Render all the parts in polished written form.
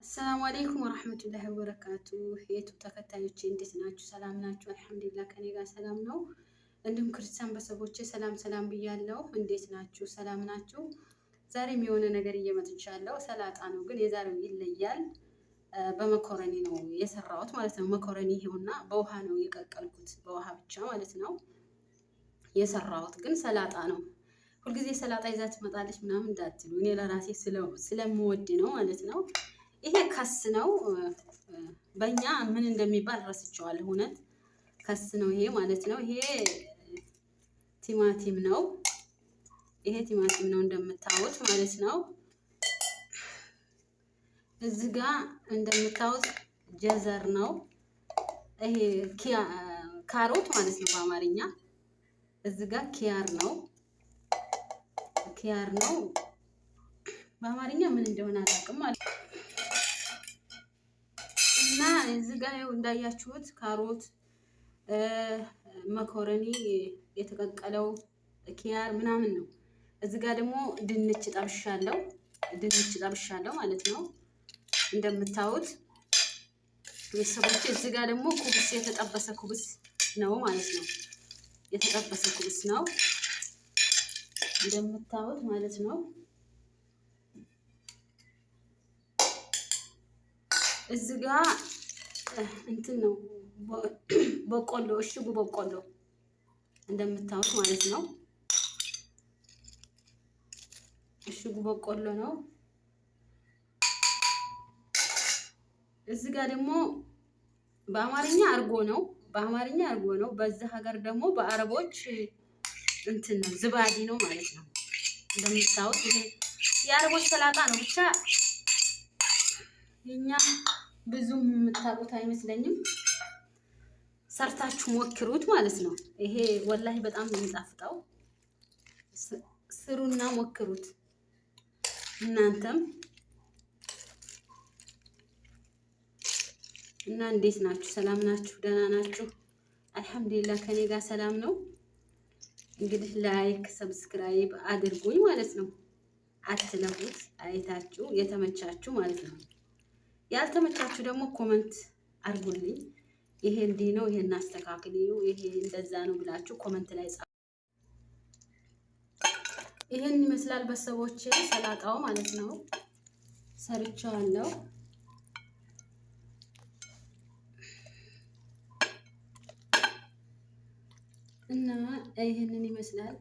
السلام عليكم ورحمة الله وبركاته። የዩቱብ ተከታዮቼ እንዴት ናችሁ? ሰላም ናችሁ? الحمد لله ከኔ ጋር ሰላም ነው። እንዲሁም ክርስቲያን ቤተሰቦቼ ሰላም ሰላም ብያለሁ። እንዴት ናችሁ? ሰላም ናችሁ? ዛሬም የሆነ ነገር እየመጥቻለሁ። ሰላጣ ነው ግን የዛሬው ይለያል። በመኮረኒ ነው የሰራሁት ማለት ነው። መኮረኒ ይሄውና በውሃ ነው የቀቀልኩት፣ በውሃ ብቻ ማለት ነው የሰራሁት፣ ግን ሰላጣ ነው። ሁልጊዜ ሰላጣ ይዛ ትመጣለች ምናምን እንዳትሉ፣ እኔ ለራሴ ስለምወድ ነው ማለት ነው። ይሄ خس ነው፣ በእኛ ምን እንደሚባል ረስቼዋለሁ። እውነት خس ነው ይሄ ማለት ነው። ይሄ ቲማቲም ነው። ይሄ ቲማቲም ነው እንደምታዩት ማለት ነው። እዚህ ጋ እንደምታዩት جزر ነው። ይሄ ካሮት ማለት ነው በአማርኛ። እዚህ ጋ خيار ነው። خيار ነው በአማርኛ ምን እንደሆነ አላውቅም ማለት እና እዚህ ጋ ይኸው እንዳያችሁት ካሮት፣ መኮረኒ፣ የተቀቀለው خيار ምናምን ነው። እዚህ ጋ ደግሞ ድንች ጠብሻለሁ። ድንች ጠብሻለሁ ማለት ነው እንደምታዩት ቤተሰቦቼ። እዚህ ጋር ደግሞ خبز የተጠበሰ خبز ነው ማለት ነው። የተጠበሰ خبز ነው እንደምታዩት ማለት ነው። እዚህ ጋር እንትን ነው በቆሎ፣ እሽጉ በቆሎ እንደምታዩት ማለት ነው። እሽጉ በቆሎ ነው። እዚህ ጋር ደግሞ በአማርኛ አርጎ ነው። በአማርኛ አርጎ ነው። በዚህ ሀገር ደግሞ በአረቦች እንትን ነው زبادي ነው ማለት ነው። እንደምታዩት ይሄ የአረቦች ሰላጣ ነው። ብቻ የኛ ብዙም የምታውቁት አይመስለኝም። ሰርታችሁ ሞክሩት ማለት ነው። ይሄ والله በጣም ነው የሚጣፍጠው። ስሩና ሞክሩት እናንተም። እና እንዴት ናችሁ? ሰላም ናችሁ? ደህና ናችሁ? الحمد لله ከኔ ጋር ሰላም ነው። እንግዲህ like subscribe አድርጉኝ ማለት ነው። አትለፉት፣ አይታችሁ የተመቻችሁ ማለት ነው። ያልተመቻችሁ ደግሞ comment አድርጉልኝ። ይሄ እንዲህ ነው፣ ይሄን አስተካክልዩ፣ ይሄ እንደዛ ነው ብላችሁ comment ላይ ጻፉ። ይሄን ይመስላል ቤተሰቦቼ ሰላጣው ማለት ነው። ሰርቼዋለሁ። እና ይህንን ይመስላል።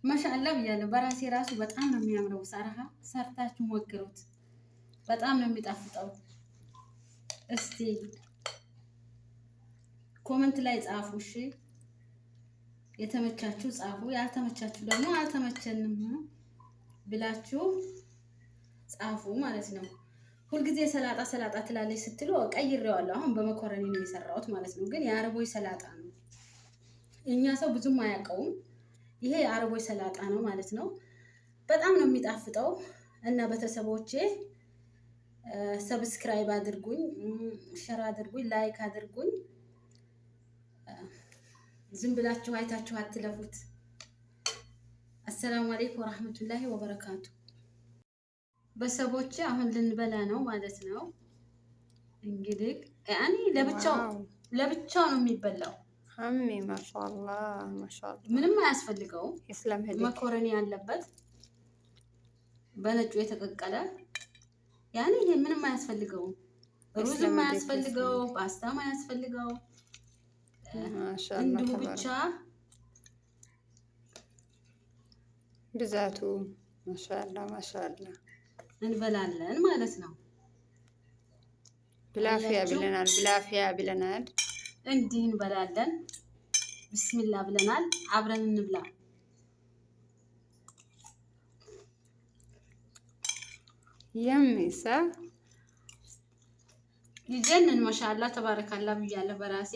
ما شاء الله ብያለሁ። በራሴ ራሱ በጣም ነው የሚያምረው። صراحة ሰርታችሁ ሞክሩት። በጣም ነው የሚጣፍጠው። እስቲ comment ላይ ጻፉ። እሺ የተመቻችሁ ጻፉ፣ ያልተመቻችሁ ደግሞ አልተመቸንም ብላችሁ ጻፉ ማለት ነው። ሁልጊዜ ሰላጣ ሰላጣ ትላለች ስትሉ ቀይሬዋለሁ። አሁን በመኮረኒ ነው የሰራሁት ማለት ነው። ግን የአረቦች ሰላጣ ነው። እኛ ሰው ብዙም አያውቀውም። ይሄ የአረቦች ሰላጣ ነው ማለት ነው። በጣም ነው የሚጣፍጠው እና ቤተሰቦቼ subscribe አድርጉኝ፣ share አድርጉኝ፣ like አድርጉኝ። ዝም ብላችሁ አይታችሁ አትለፉት። السلام عليكم ورحمة الله وبركاته። ቤተሰቦቼ አሁን ልንበላ ነው ማለት ነው። እንግዲህ ያኔ ለብቻው ለብቻው ነው የሚበላው። عمي ما شاء الله ما شاء الله። ምንም አያስፈልገውም። يسلم هديك። መኮረኒ ያለበት በነጩ የተቀቀለ ያኔ ይሄ ምንም አያስፈልገውም። ሩዝም አያስፈልገው፣ ፓስታም አያስፈልገው። ما شاء الله። እንዲሁ ብቻ። ብዛቱ ما شاء الله ما شاء الله። እንበላለን ማለት ነው። بالعافية ብለናል። بالعافية ብለናል። እንዲህ እንበላለን። بسم الله ብለናል። አብረን እንብላ። Yummy ሳ ይጀንን። ما شاء الله تبارك الله ብያለሁ በራሴ።